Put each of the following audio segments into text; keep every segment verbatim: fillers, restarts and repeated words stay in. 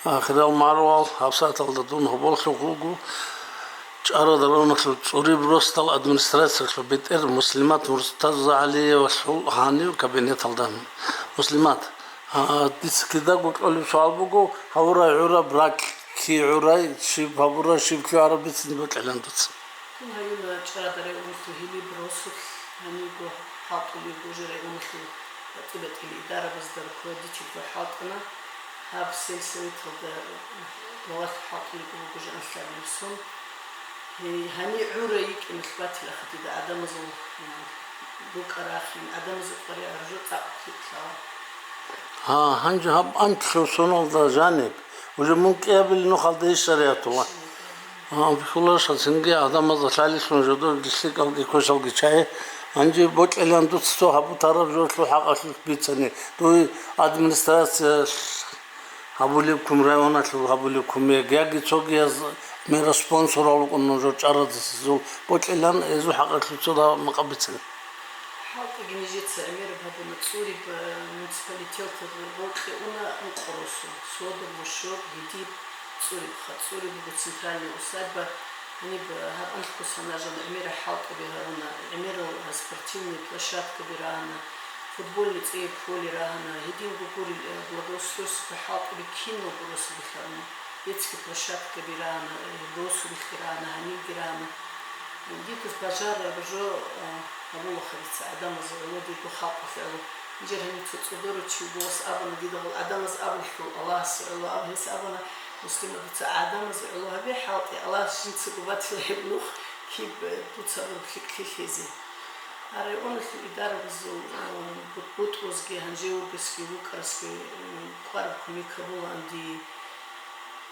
Ахирал марвал гьабсагӀаталда дун гьоболлъухъ вуго ЧӀарада районалъул ЦӀуриб росдал администрациялъул бетӀер Муслимат МуртазагӀалиевалъул гьанив кабинеталда. Муслимат, а, дица кидаго кьолеб суал буго, гьавурай гӀураб ракь, кигӀурай, щиб гьабурай, щиб лъугӀараб бицин бокьилан дуца. Дун гьаюна ЧӀарада районалъул Гьилиб росулъ, гьанивго хӀалтӀулев Гужи районалъул батӀи-батӀил идарабазда руководительго хӀалтӀана. Гьаб сельсоветалда главалъ хӀалтӀулев вуго Жанлъабилсон. Гье, гьанив гӀура йикӀиналъ батилаха дида гӀадамазул, м, букӀа рахин, гӀадамазул къваригӀел жо цӀакъ лъала. Гьа, гьанже гьаб анлъго соналда жаниб, уже мун кӀиабилеб нухалда иш шаригӀатула. Гьа, бихьуларищ, цинги гӀадамазда лъалелъун жодор лъикӀалги квешалги чагьи, гьанже бокьилан дуца цо гьабутараб жо лъу хӀакъалъулъ бицани, дуе администрациялъ гьабулеб кум, районалъул гьабулеб кумек, яги цогияз мера спонсорал рукӀун нужер ЧӀарадасезул бокьилан гьезул хӀакъалъулъ цо дагьаб макъаб бицани. ХӀалтӀиги нижеца гӀемераб гьабуна ЦӀуриб, э, муниципалитеталда бокьуна ункъо росу, Содор, Мушоб, Гьидиб, ЦӀурибха. ЦӀуриб буго центральная усадьба, гьаниб, э, гьаб анлъго санажан гӀемерал хӀалтӀаби гьаруна, гӀемерал, э, спортивный площадкаби рагьана, футбольный цӀияб поле рагьана, гьединго гурел, э, благоустройство хӀалтӀаби киналго росу билъаруна. Детский площадкаби рагьана, э, росу билъи рагьана, гьанивги рагьана. Дидаз бажарараб жо, а, гьабулаха дица гӀадамазе гӀоло, диго халкъалъе гӀоло. Нижер гьанив цо цӀодорав чи вуго, гьес абуна, дида гьал гӀадамаз абулъул Аллагьасе гӀоло аб-, гьес абуна, Муслима, дица гӀадамазе гӀоло гьабе, хӀалтӀи, Аллагьас жинцаго батила гьеб нух, киб, э, дуца абураб лъикӀлъи лъезе. А районалъул идарабазул, э, бут-, бутӀрузги, гьанже вугесги, вукӀарасги, э, кӀвараб кумек гьабулаан дие.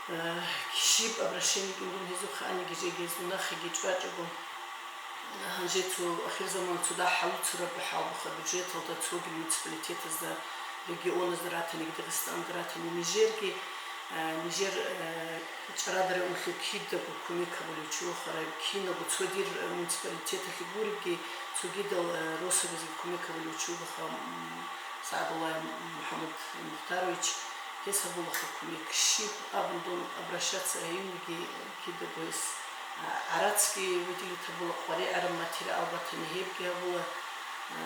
Э, щиб обращениеги дун гьезухъе аниги жеги, гьезул нахъеги чӀвачӀого. Гьанже цо ахирзаман цо дагь хӀалуцараб хӀалбухъа бюджеталда цоги муниципалитетазда, регионазда ратаниги, Дагъистанда ратани нижерги, э, нижер, э, ЧӀарада районалъул кидаго кумек гьабулев чи вухарай, киналго цо дир, э, муниципалитеталъе гуребги, цогидал, э, росабазеги кумек гьабулев чи вугоха, м, СагӀдуллаев МухӀаммад Мухтарович. Гьес гьабулаха кумек, щиб абун дун обращаться гьаюниги кидаго гьес, а, гӀарацги выделить гьабула, къваригӀараб материал батани гьебги гьабула, а,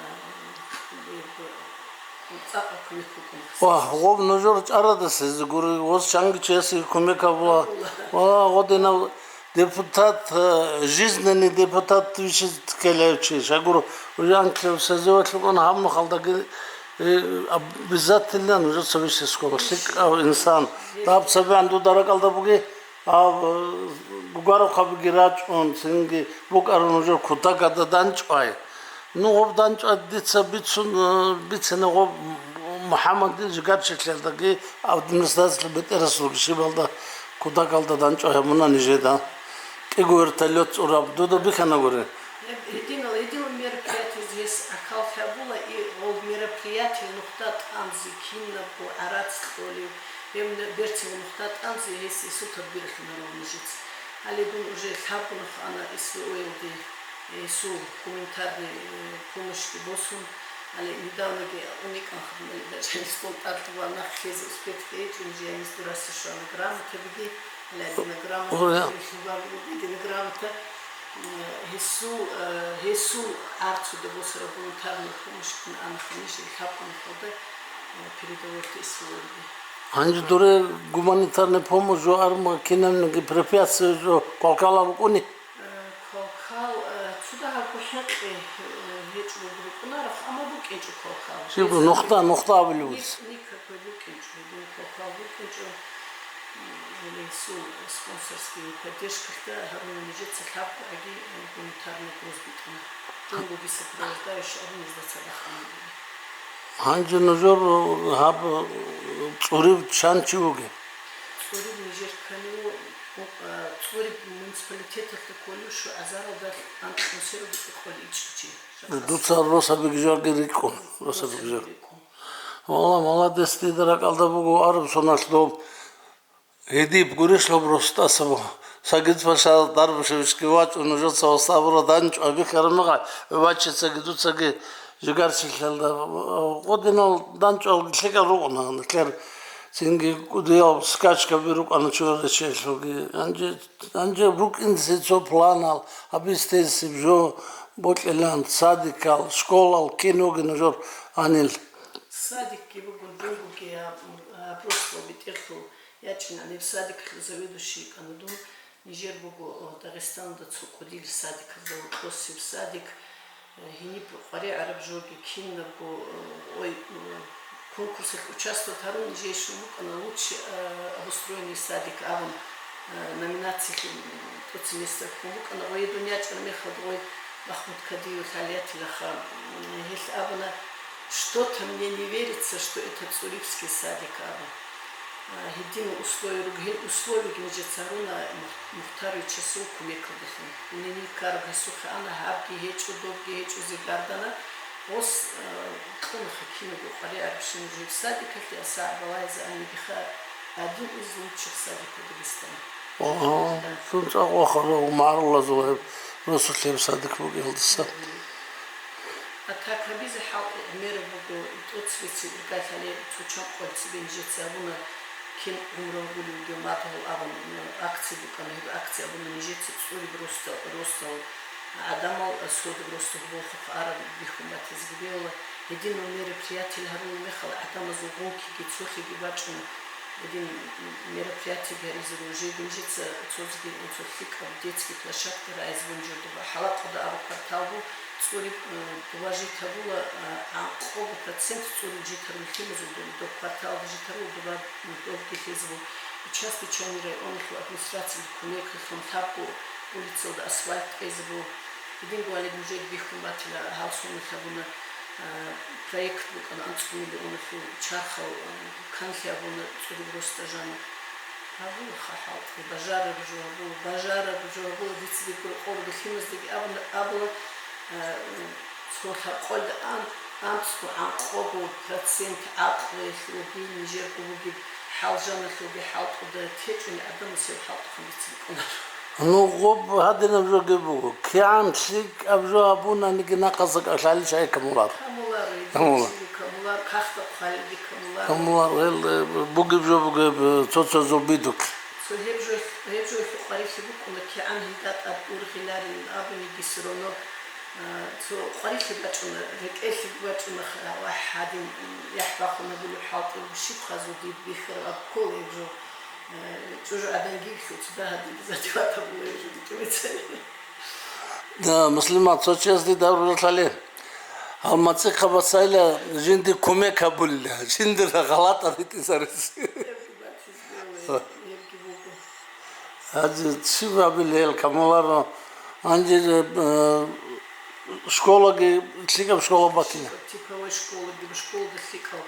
гьеб цӀакъ кумек букӀун. Ва гъоб нужер ЧӀарадасезе гури, гъос чанги чиясеги кумек гьабула. Гьабула. Ва гъодинав депутат, э, жизненный депутат вичиз ккелев чи, шагур уже анкьев сезевалъукъун гьаб мухалдаги, э, обязательно нужер совместительского лъикӀав инсан. Даб цебегӀан дуда ракӀалда буги, гьав, э, гугарухъабиги рачӀун, цинги букӀарун нужер кутакада данчӀвай. Ну, гъоб данчӀвай дица бицун, э, бицина гъоб МухӀаммадил жигарчилъалдаги администрациялъул бетӀерасулги щибалда кутакалда данчӀвай гьабуна нижеда. КӀиго вертолет цӀураб дуда бихьанагури. Гьединал, гьединал мероприятиезе гьес гӀахьал лъабула, и гъол мероприятие нухда тӀамзи, кинабго гӀарац кьолев, гьеб берцинго нухда тӀамзи гьес гьесул тадбиралъун гьарун нижеца. Гьале дун уже лъабгун ана СВО-ялде. Гьесул гуманитарный, э, помощьги босун, гьале недавноги уникӀан хадубали дачанисон тӀадлъугьа нахъ лъезе успехги гьечӀо, жиянис дурасе щвана грамотабиги, гьале дина грамота, Ой, я. Лъугьа-, дина грамота, м, гьесул, э, гьесул гӀарцуда босараб гуманитарный помощьгун ана ханиш ил хапӀун хода, э, передовойти СВО-лги. Гьанже дуре гуманитарный помощь жо арма кинабниги препятствие жо квалквалал рукӀуни? Э, квалквал, э, цо дагьабго хӀинкъи, э, гьечӀого рукӀунарах, амма букӀинчӀо квалквал. Щиб нухда, нухда абулеб буц. Ник-, никакой букӀинчӀо, гьедин квалквал букӀинчӀо. М, гьеле гьесул спонсорский поддержкалъда гьаруна нижеца лъабкъаги, э, гуманитарный груз битӀана. Жунгоги сопровождающий абун гьезда цадахъ ана буго. Гьанже нужер гьаб ЦӀуриб чан чи вугеб? ЦӀуриб нижер ккани ву-, ЦӀуриб муниципалитеталда кколев щугӀазаралда анкьнусиро бутӀа кколичӀчӀи. Дуца росабиги жоги рикӀкӀун, росабиги жо. РикӀкӀун. Валла, молодец, дида ракӀалда буго араб соналъ доб. Гьедиб гурищ лоб рос тӀаса буго. Сагид-паша Дарбушевичги вачӀун, нужеца ва сабура данчӀо абихьараб мегъа, вачицаги дуцаги жигарчилъалда. Гъодинал данчӀо лъикӀал рукъуна, нилъер Цинги кӀудиял скачкаби рукӀана чураричиялъулги. Гьанже, гьанже рукӀинси цо планал, гьабиз тесиб жо бокьилан, садикал, школал, киноги нужер гьанил. Садикги буго, дун бугеб, а, просто бетӀерлъул ячӀин гьаниб садикалъул заведующий йикӀана дун. Нижер буго, о, Дагъистанда цо кӀудиял садикалда гьоркьосеб садик, э, гьениб къваригӀараб жоги кинабго, э, ой, э, конкурсалъ участвовать гьарун, нижее щун букӀана лучший, э, обустроенный садик абун, э, номинациялъе, м, тӀоцебесеб ккун букӀана. Гъое дун ячӀараб мехалда гъой Махмуд Кадиев лъалаятилаха, м, гьелъ абуна: «Что-то мне не верится, что это цӀурибский садик», — абун. А, гьединал условия руго, гьел условияги нижеца гьаруна Мух-, Мухтаровичасул кумекалдалъун. Гьениб ккараб гьесухъе ана, гьабги гьечӀо, добги гьечӀо, зигардана. Гъос, а, кьунаха кинабго къваригӀарабщинаб жо гьеб садикалъе, асагӀат балагьизе анигиха, один из лучших садиков Дагестана. Ага, Да. Цун цӀакъ вахара магӀарулазул гьеб росулъ гьеб садик бугелдаса. А так гьабизе хӀалтӀи гӀемераб буго, тӀоцебесеб иргалъ гьале цо чанкъоялъ цебе нижеца гьабуна, кин гӀумру гьабулев вугев мадугьал абун, акция букӀана, гьеб акция абуна нижеца цӀуриб росдал, росдал гӀадамал, содаб росдал гьоболлъухъ араб бихьун батизеги бегьула. Гьединал мероприятиял гьарулел мехалда гӀадамазул гъункиги цолъиги бачӀуна. Гьедин мероприятиеги гьаризе руго. Жеги нижеца цоцазги цо лъикӀаб детский площадка рагӀизе бугин жо доба. Хьалакъуда абу квартал буго, цӀуриб, э, доба житабула, э, гӀанкъого процент цӀуриб житарул лъимазул доба, доб кварталда житарул доба, э, добги лъезе буго. Ичас-бичани районалъул администрациялъе кумеклъун лъабго улицалда асфальт кьезе буго. Гьединго гьале нужеда бихьун батила, гьал соналъ гьабуна, а, проект букӀана анцӀго миллионалъул чархал, а, канлъи гьабуна цӀуриб росда жаниб. Гьабулаха хӀалтӀи, бажараб жо гьабула, бажараб жо гьабула, дица дирго рокъор лъимаздаги абуна, абула, а, цо лъабкъоялда ан-, анцӀго гӀанкъого процент гӀакълуялъулги, нижерго бугеб хӀалжаналъулги хӀалтӀуда течӀони гӀадамас гьеб хӀалтӀухъан бицине кӀоларо. Ну, гъоб гьадинаб жоги буго. КигӀан лъикӀаб жо гьабунаниги нахъаса кӀалъали шай камулар. Камулар, Камулар. Камулар, кахта хъвалиги камулар. Камулар, гьел, э, бугеб жо бугеб, э, цо-цо зобидук. Цо гьеб жо, гьеб жо къварилъи букӀуна, кигӀан гьелда тӀад ургъиларин абуниги, все равно, э, цо къварилъи бачӀуна, рекӀелъи бачӀуна, ха-, вагь, гьадин, м, яхӀ бахун гьабулеб хӀалтӀи буго, щиб хазу диб бихьараб аб ккола гьеб жо. Э, чӀужугӀадан гибхьу цо дагьаб дида задевать гьабулеб жо битӀулецари. Да, Муслимат, цо чияс дида руралъали, гьал мацӀихъа басайла жинди кумек гьабулила, жиндира гъалатӀа ритӀизарес. Гьебги батизги гьебги буго. Гьанже щиб гьабилел камуларо, гьанже, э, школаги, лъикӀаб школа батила. Типовой школа, дир школада лъикӀал,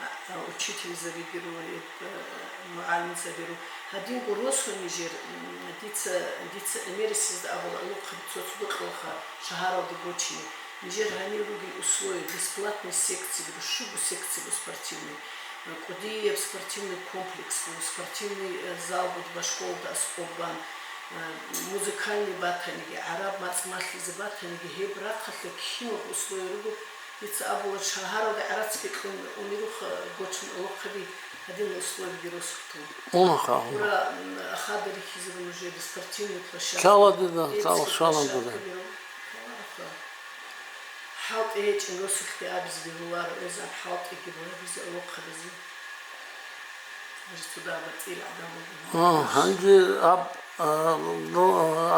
а, а, учительзабиги руго, э, мугӀалимзаби руго. Гьадинго росу нижер, м, дица, дица гӀемерисезда абула, алухъаби цоцӀ бокьулаха шагьаралда гочине. Нижер гьанив ругел условия, бесплатный секцияби, щуго секцияби спортивный, э, кӀудияб спортивный комплекс буго, спортивный, э, зал буго, ба школада аскӀоб бан, э, музыкальный батаниги, гӀараб мацӀ малъизе батаниги, гьеб рахъалъа киналго условия руго. Дица абула, шагьаралда гӀарацги кьун унеруха гочун алухъаби, гьадинал условияги росулъ тун. Унаха, уна. Ура, м, хада рихьизабун нужеда спортивный площадка, Лъала дида, детский лъала, лъала дида. Площадкаби ру-, лъалараха. ХӀалтӀи гьечӀин росулъги абизе бегьуларо, эзаб хӀалтӀиги бугебизе алохъабизе. Гьанже цо дагьаб батӀиял гӀадамал буго. А, гьанже аб, а, ну,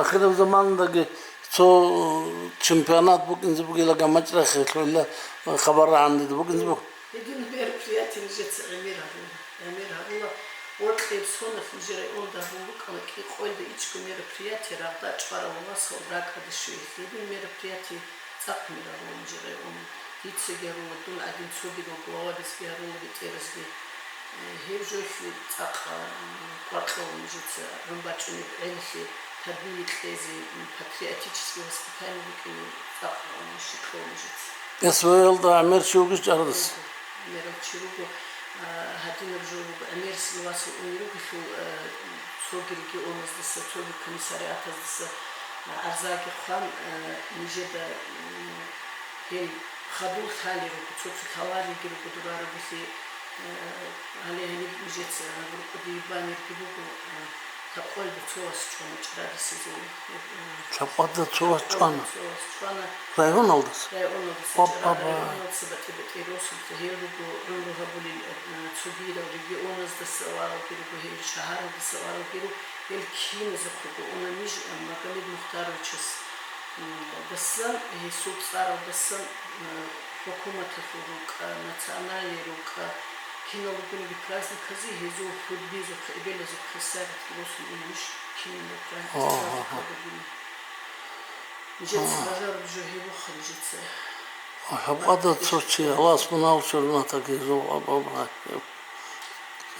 ахираб замандаги цо чемпионат букӀинзе бугила гамачӀрахъе, хвела хабар рагӀанде букӀинзе буго. Гьедин мероприятие нижеца гӀемер гьабула. ГӀемер гьабула, гьоркьеб соналъ нижер районда гьабун букӀана кӀикъоялда ичӀго мероприятие, рагъда чӀварав васал ракӀалде щвеялъе. Гьедин мероприятие цӀакъ гӀемер гьабула нижер районда. Дицаги гьарула, дун гӀадин цогидал главабазги гьарула, бетӀерасги. Э, гьеб жоялъе цӀакъ, м, къвакъ кьола нижеца, гӀун бачӀунеб гӀелалъе. Тадбини кьезе, м, патриотическое воспитание букӀине цӀакъ, м, щиб кьола нижеца. СВО-ялда гӀемер чи вугищ чӀарадаса? Гьумер чи руго, а, гьадинаб жо буго, гӀемерисел васал унел ругелъул, а, цоги регионаздаса, цоги комиссариатаздаса, а, гӀарзаги хъван, а, нижеда, м, гьел хадур лъалел руго, цо-цо лъаларелги руго дурараб, гьелъие Гьале гьаниб нижеца гьаб рукъудие банирги буго, а, лъабкъоялда цо вас чӀвана чӀарадасезул. Лъабкъоялда цо вас чӀвана? Лъабкъоялда цо вас чӀвана. Районалдаса? Районалдаса, Баб-, чӀарал баба. Районалдаса батӀи-батӀи росулъа гьел руго гӀумру гьабулел, а, цогидал регионаздаса варалги руго, гьел шагьаралдаса варалги руго, гьел киназухъего уна ниж, а, Магомед Мухтаровичас, м, дасан, гьесул цӀаралдасан, м, хӀукуматалъул рукӀа, национальный рукӀа, кинал ругониги праздниказе гьезул хӀудбизухъе, эбелазухъе сайгъатги босун уна ниж кинаб праздник, Агьа. праздникал ругони. Нижеца Агьа. бажараб жо гьебухъа нижеца. Гьаб гьадаб цо чи, Аллагьас мунагьал чорнатаги гьезул аб-, аб-, гьеб.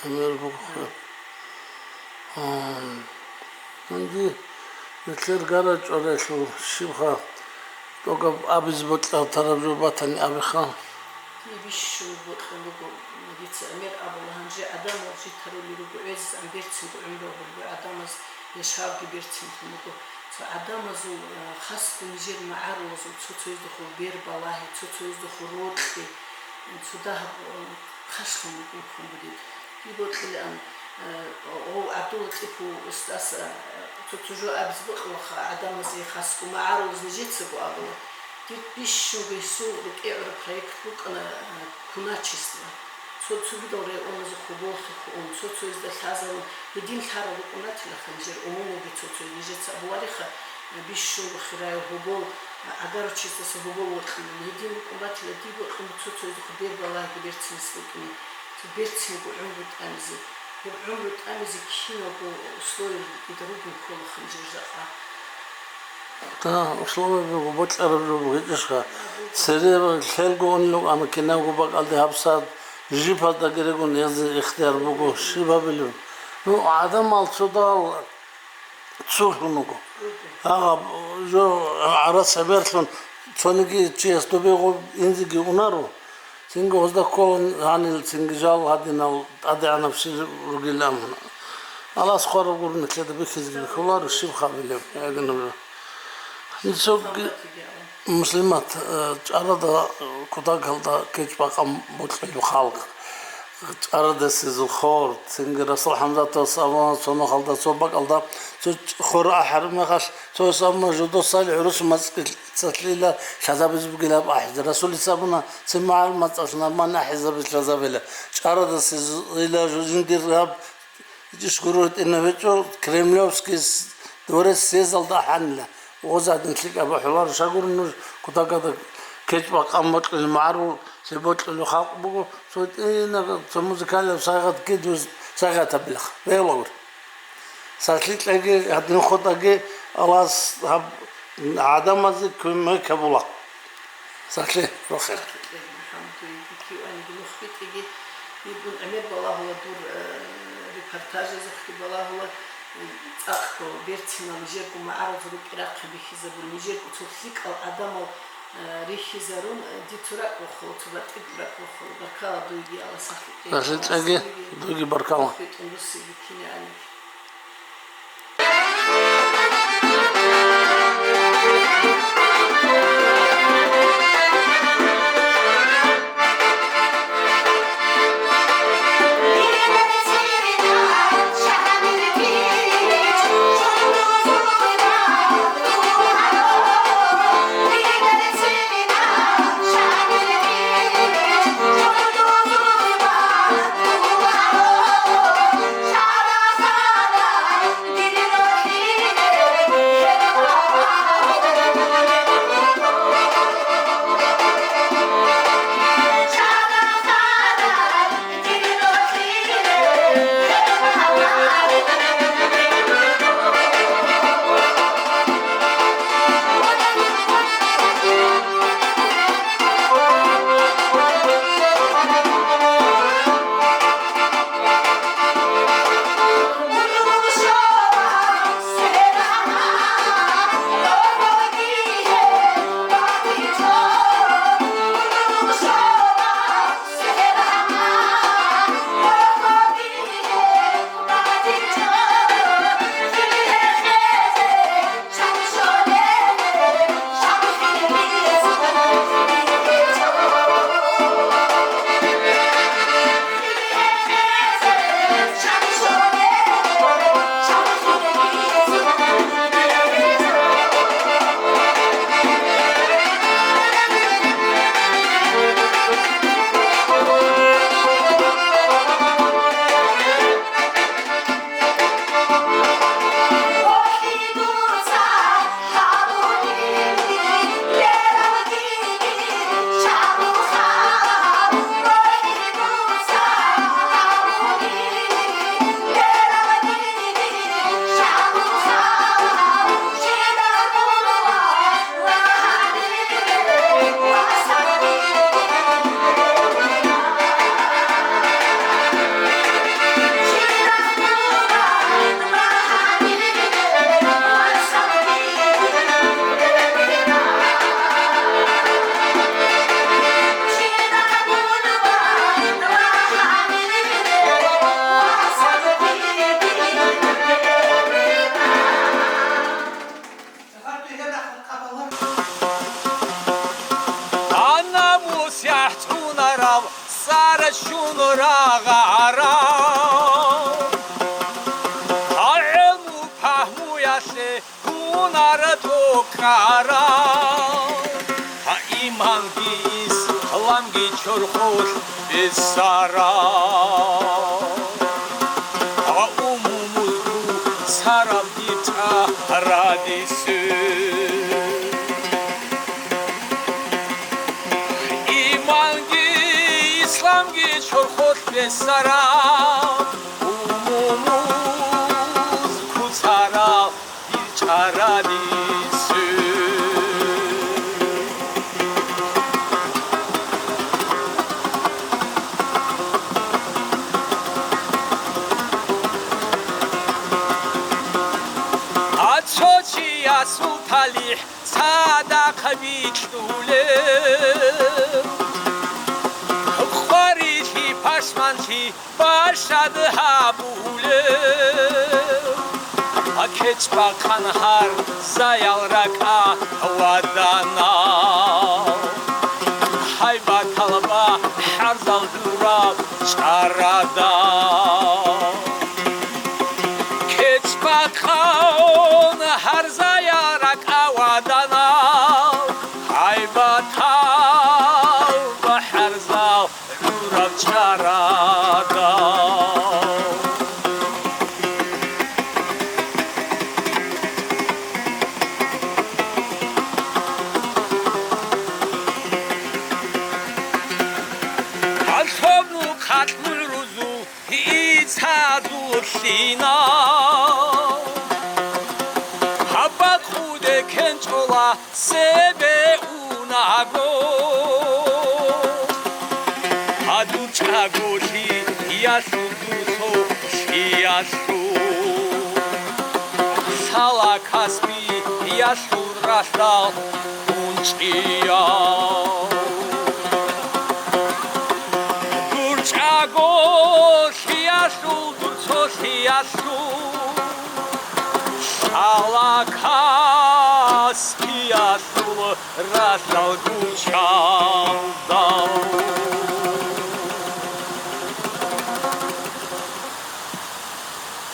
Гьемер буго. Ам, гьанже нилъер гара чӀварелъул щибха тӀокӀаб абизе бокьараб жо батани абиха. Бищун бокьун буго дица, гӀемер абула, гьанже гӀадамал житарулел руго, гӀезегӀан берцинго гӀумру гьабулеб гӀадамаз яшавги берцинлъун буго. Цо гӀадамазул, а, хасго нижер магӀарулазул цо-цояздехун бер балагьи, цо-цояздехун рокьи, цо дагьаб, а, хъалъ букӀин буго дир. Дие бокьилаан, а, гъов ГӀабдуллатӀипов устаз, а, цо-цо жо абизе бокьулаха гӀадамазе хасго магӀарулаз нижецаго абула. Дир бищунго гьесул рекӀегӀураб проект букӀана, а, куначество. Цо-, цогидал районазухъе болхихьун, цо-цоязда лъазарун, гьедин лъарал рукӀун ратилаха нижер умумулги цо-цояз. Нижеца абулариха, бищунго хираяв гьобол, агарав чиясдаса гьобол вокьулин, гьедин рукӀун ратила дие бокьун цо-цояздехун бер балагьиги берцинас букӀине, цо берцинго гӀумру тӀамизе. Гьеб гӀумру тӀамизе киналго условиялъ дида ругин кколаха нижер жакъа. Да, условия буго, бокьараб жо буго, гьечӀищха. Цере лъелго унел рукӀана кинабго бакӀалде гьабсагӀат жиб гьаздаги регун гьезие ихтияр буго, щиб гьабилеб. Ну, гӀадамал цодал цулъун руго. Агъаб жо гӀарац гӀемерлъун цониги чияс добе гъоб инзеги унаро. Цинги гьозда кколан гьанил, цинги жал гьадинал тӀадегӀанаб щиб ругилан. Аллагьас хвараб гурони нилъеда бихьизеги бихьуларо, щиб гьабилеб гӀегунаб жо. Нилъеги Муслимат, э, чӀарада, э, кутакалда кечӀ-бакъан бокьулеб халкъ. ЧӀарадасезул хор, цинги Расул ХӀамзатовас абуна, цо нухалда, цо бакӀалда, цо хор ахӀараб мехалъ, цо самма жодо салихӀ рус мацӀцӀалъила лъазабиз бугилаб ахӀизе. Расулица абуна, цин магӀарул мацӀалъ нормально ахӀизабиз лъазабила. ЧӀарадасезила жо-, жиндир гьаб ИшгурутӀина гьечӀо Кремлевский с-, дворец съездалда ахӀанила. Гъозадин лъикӀаб бахӀуларо, шагур нуж кутакада кечӀ-бакъан бокьулеб магӀарул, лъеб бокьулеб халкъ буго, цо тӀинаб, цо музыкалияб сайгъатги дуз сайгъат гьабилаха. Бегьулагури. Сахлъи кьеги, гьадин хутӀаги, Аллагьас гьаб гӀадамазе кумек гьабула. Сахлъи, рохел. Сахлъи кьеги, МухӀаммад, дуеги киваниги нух битӀиги, дибун гӀемер балагьула дур, э, репортажазухъги балагьула, э, цӀакъго берцинал нижерго магӀарулазул рукӀи-рахъи бихьизабун, нижерго цо лъикӀал гӀадамал, э, рихьизарун, э, дицу ракӀ вахъула, цо батӀиб ракӀ вахъула. Баркала дуеги, Аллагьас сахлъи кьеги, Сахлъи кьеги, дуеги баркала. Нух битӀун руссиги кине аниги. Къарал, гьа, иманги исламги чорхолъ бесарал, гьа, умумузго царал дир тӀагьарадисеб. Иманги исламги чорхолъ бесарал, умумуз куцарал дир чӀарадисеб. А цо чиясул талихӀ цадахъ бикьулев, къварилъи пашманлъи башад гьабулев. А кечӀ бахъан гьарзаял ракӀа ваданал, гьайбатал бахӀарзал дураб чӀарадал. КечӀ бахъан гьарзаял ракӀа ваданал, гьайбатал бахӀарзал дураб чӀарадал. Гьалъоб нухъалъ мугӀрузул ицазуллъина, гьаб бакъуде кенчӀола цебе унаго. Гьадур чӀаголъиялъул, дур цолъиялъул, лъала каспиялъул ралъдал унчӀиял. Дур чӀаголъиялъул, дур цолъиялъул, лъала каспиялъул ралъдал гуча.